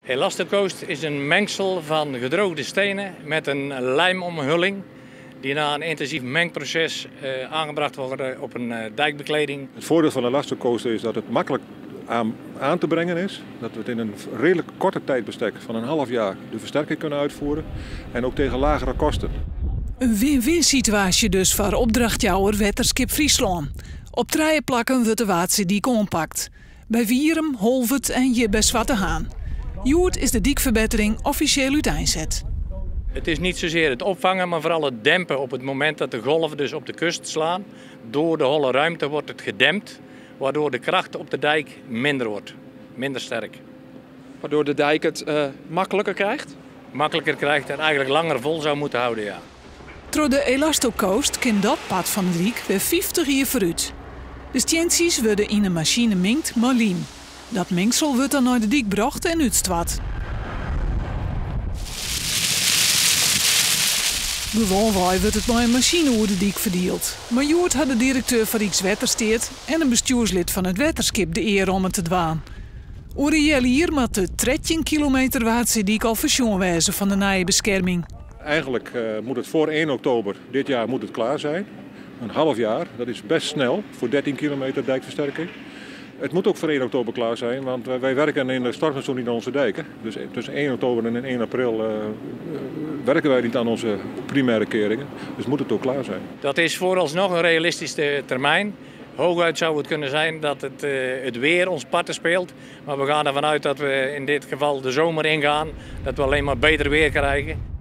Elastocoast is een mengsel van gedroogde stenen met een lijmomhulling die na een intensief mengproces aangebracht wordt op een dijkbekleding. Het voordeel van Elastocoast is dat het makkelijk aan te brengen is. Dat we het in een redelijk korte tijdbestek van een half jaar de versterking kunnen uitvoeren. En ook tegen lagere kosten. In win-win situaasje dus foar opdrachtjouwer Wetterskip Fryslân. Op trije plakken wurdt de Waadseedyk oanpakt. By Wierum, Holwert en hjir by Swarte Haan. Hjoed is de dykferbettering offisjeel úteinset. Het is niet zozeer het opvangen, maar vooral het dempen op het moment dat de golven dus op de kust slaan. Door de holle ruimte wordt het gedempt, waardoor de kracht op de dijk minder wordt, minder sterk. Waardoor de dijk het makliker krijgt? Makliker krijgt en eigenlijk langer vol zou moeten houden, ja. Troch de Elastocoast kin dat part fan de dyk wer 50 jier foarút. De stientsjes wurde yn in masine mingd mei lym. Dat mingsel wurdt dan nei de dyk brocht en útstoart. Gewoanwei wurdt it mei in masine oer de dyk ferdield. Mar hjoed ha de direkteur fan Rykswettersteat en in bestjoerslid fan it wetterskip de ear om it te dwaan. Oer in healjier moat de 13 kilometer Waadseedyk al foarsjoen wêze fan de nije beskerming. Eigenlijk moet het voor 1 oktober dit jaar moet het klaar zijn. Een half jaar, dat is best snel voor 13 kilometer dijkversterking. Het moet ook voor 1 oktober klaar zijn, want wij werken in de stormseizoen niet aan onze dijken. Dus tussen 1 oktober en 1 april werken wij niet aan onze primaire keringen. Dus moet het ook klaar zijn. Dat is vooralsnog een realistische termijn. Hooguit zou het kunnen zijn dat het weer ons parten speelt. Maar we gaan ervan uit dat we in dit geval de zomer ingaan. Dat we alleen maar beter weer krijgen.